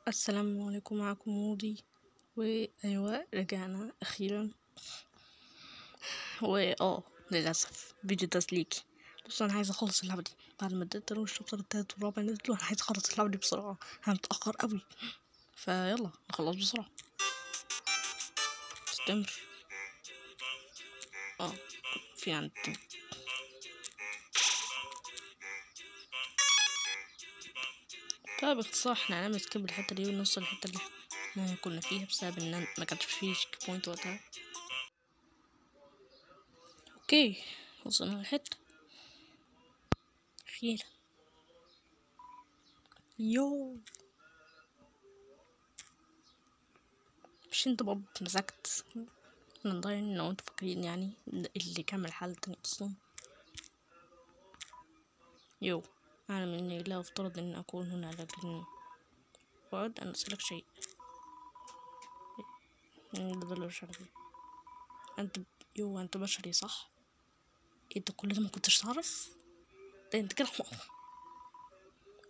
السلام عليكم، معكم مودي. وايوة رجعنا اخيرا. و للاسف فيديو تسليكي. بص، انا عايزه اخلص اللعبة دي بعد ما اديت ال chapter التالت والرابع نزلوا. انا عايزه اخلص اللعبة دي بسرعة، انا متاخر قوي، فيلا نخلص بسرعة. استمر. في عندي طيب باختصار احنا هنعمل skip الحتة دي ونوصل الحتة اللي احنا كنا فيها بسبب ان ما كانش فيه checkpoint وقتها. okay، وصلنا للحتة اخيرا. يو مش انت بابا مسكت من ضاين لو انتوا فاكرين، يعني اللي كمل حل تاني اصلا. يو أعلم أني لا أفترض أن أكون هنا، لكن أود أن أسألك شيء. مش عارف أنت يو أنت بشري صح؟ أنت كل ده ما كنتش تعرف؟ ده أنت كده حمار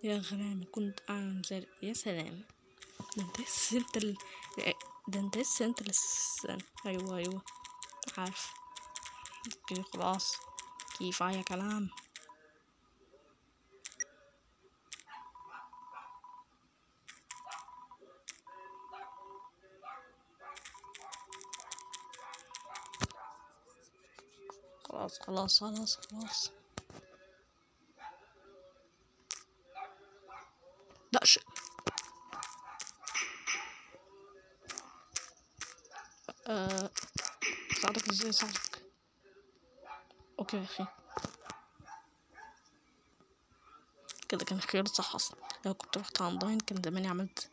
يا غلام. كنت أعلم ذلك. يا سلام، ده أنت لسه ده أنت لسه أنت لسه. أيوه عارف. okay خلاص، كفاية كلام. خلاص خلاص خلاص خلاص. لا ش... ساعدك ازاي؟ ساعدك. okay يا اخي، كده كان خيار صح اصلا. لو كنت رحت عند داين كان زماني عملت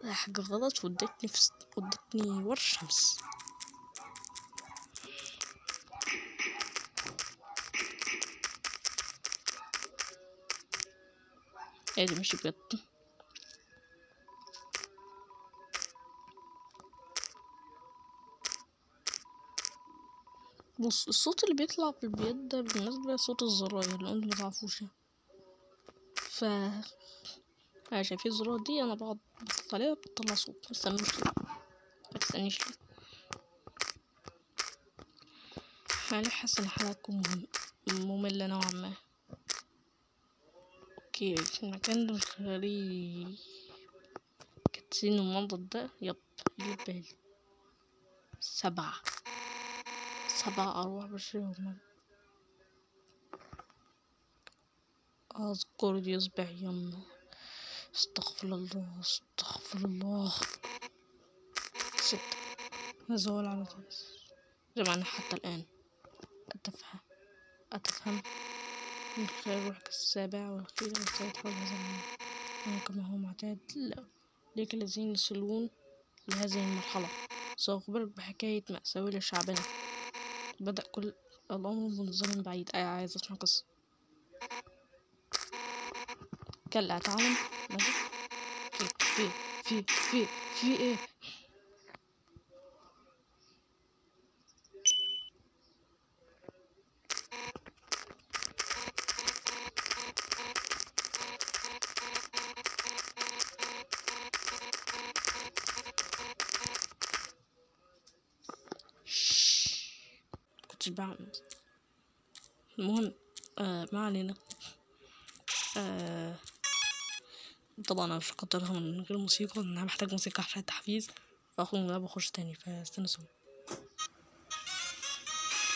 حاجة غلط وادتني ادتني ورا الشمس. ايه ده ماشي بجد. بص، الصوت اللي بيطلع في البيت ده بالنسبة لصوت الزراير اللي انتوا متعرفوش، ف شايفين الزرار دي انا بقعد بضغط عليها بتطلع صوت. متستنوش ليه، متستنيش ليه. انا حاسه ان الحلقة تكون مملة نوعا ما. okay، المكان ده مش غريب، cutscene المنظر ده. yep اللي بالي 7 أرواح بشرية. أذكر يصبح يمنا. استغفر الله استغفر الله. 6 هذا هو العدد جمعنا حتى الآن. أتفهم من خلال روحك السابع والأخير والثالث حول هذا العالم كما هو معتاد لك الذين يصلون لهذه المرحلة. سأخبرك بحكاية مأساوية لشعبنا. بدأ كل الأمر منذ زمن بعيد. أي عايز أسمع قصة. كلا تعلم ماذا؟ في في في في إيه؟ بعمل. المهم ما علينا. طبعا انا مش هقدرها من غير موسيقى، انا محتاج موسيقى عشان التحفيز، فاخد من واخش تاني. فاستنى سوا.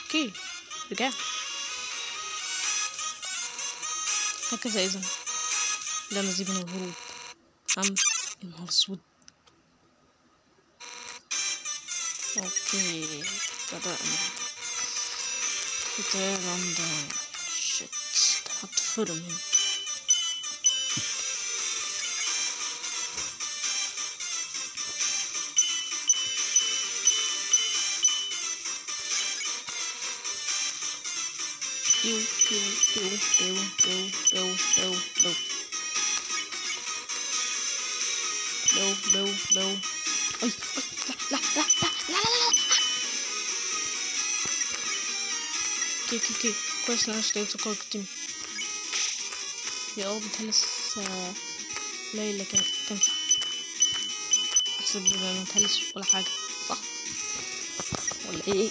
okay رجع هكذا. اذا لا مزيد من الهروب. النهار اسود. okay بدأنا قتال عند shit. هتفرم هنا. بيو بيو بيو بيو بيو بيو بيو بيو بيو بيو بيو. أي لا لا لا لا لا لا. okay كويس ان انا اشتريت كتير. يا رب لسه ليلة كان تنفع. احسب ما تهلش ولا حاجة، صح ولا ايه؟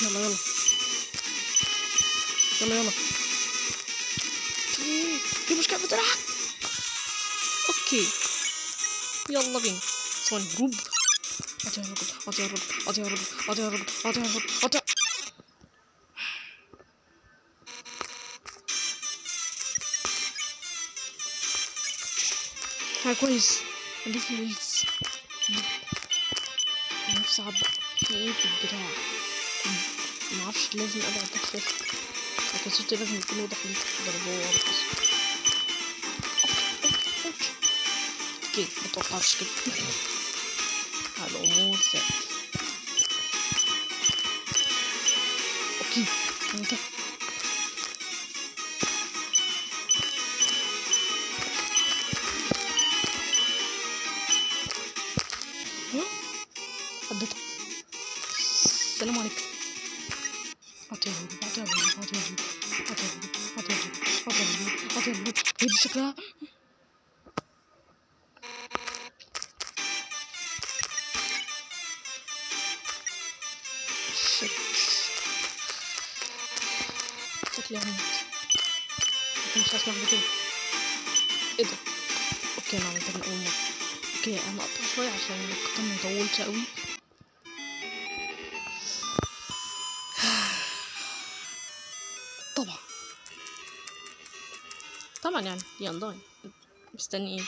يلا يلا يلا يلا. في مشكلة في دراعك. okay يلا بينا. ثواني، هروب. اعطيها الرجل، اعطيها الرجل، اعطيها الرجل، اعطيها الرجل، اعطيها الرجل، اعطيها. ها كويس، عديت ال health. نفسي اعبق في ايه في الدراع، معرفش، لازم ابعد تحت، لكن صوتي لازم يكون واضح ليك. ضربوه واضح. okay متوقعتش كده. الامور سهلة. okay انت عدتها. السلام عليكم. اعطيها هروب، اعطيها هروب، اعطيها هروب، اعطيها هروب، اعطيها هروب، اعطيها هروب، اعطيها هروب. هي دي شكلها. shit، شكلي هموت. مش هسمح بكده. ايه ده؟ okay انا عملتها من اول مرة. okay انا اقطع شوية عشان القطع ما يطولش قوي. طبعا طبعا يعني دي انداين مستني ايه؟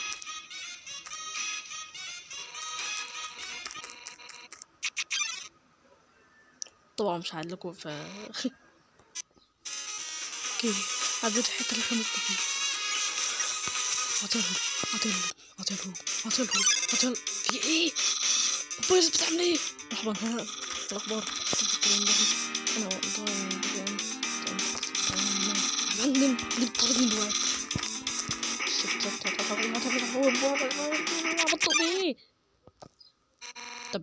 طبعا مش هعلقكم ف okay عديت الحتة اللي احنا مت فيها. اعطيها، اعطيها، اعطيها، اعطيها، اعطيها. في ايه؟ بويز بتعمل ايه؟ مرحبا، ها الاخبار؟ انا يا فندم دي بتطاردني دلوقتي. ايه؟ طب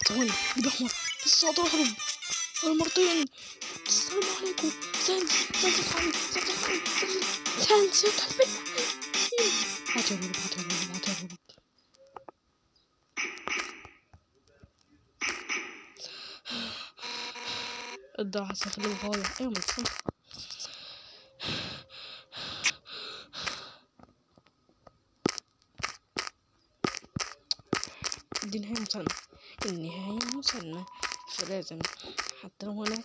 ثواني، دي احمر لسه اقدر اهرب مرتين. السلام عليكم. سانس، سانس الحي، سانس الحي، سانس الحي. اعطيها الهروب، اعطيها الهروب، اعطيها الهروب. الدرع هسخليه للغاية. ايوه ما تفهمش. دي نهاية مسلمة، النهاية مسلمة، فلازم حتى لو انا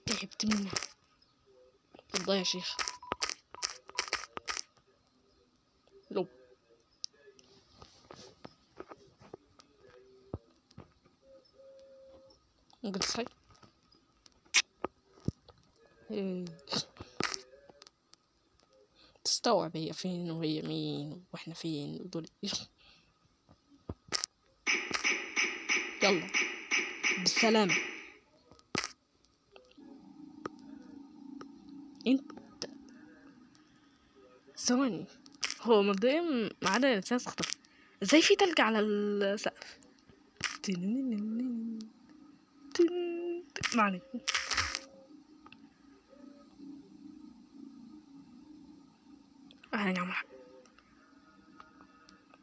تعبت منها. اتفضل يا شيخ. لو ممكن تصحي. تستوعب هي فين وهي مين واحنا فين ودول. يلا بالسلامة. انت ثواني، هو مبدئيا ما عدا الاساس اخضر، ازاي في تلج على السقف؟ ما علينا. اهلا يا مرحبا.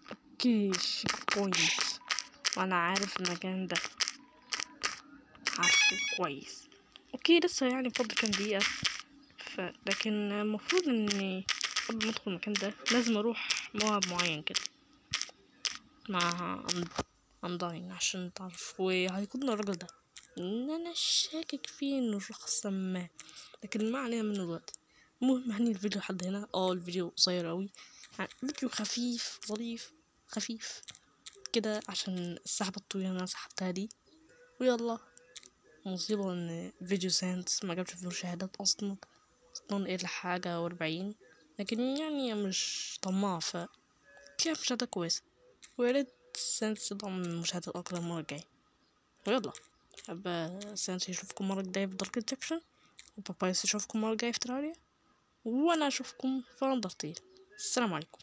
okay checkpoint، وانا عارف المكان ده، عارفه كويس. okay لسه يعني فاضل كام دقيقة، لكن المفروض اني قبل ما ادخل المكان ده لازم اروح موعد معين كده مع انداين عشان تعرف، وهيكون الراجل ده ان انا شاكك فيه انه شخص ما، لكن ما علينا منه دلوقتي. المهم هني الفيديو لحد هنا. الفيديو قصير اوي، يعني فيديو خفيف ظريف خفيف كده عشان السحبة الطويلة اللي انا سحبتها دي. ويلا مصيبة ان فيديو سانس ما جابش فيه مشاهدات اصلا الا حاجة و40، لكن يعني مش طماعة، ف كده مشاهدات كويسة، وياريت سانس يضمن مشاهدات اكتر المرة الجاية. ويلا ابقى سانس يشوفكم المرة الجاية في Dark Egyptian، وبابايس يشوفكم المرة الجاية في تراريا، وانا اشوفكم في اندرتيل. السلام عليكم.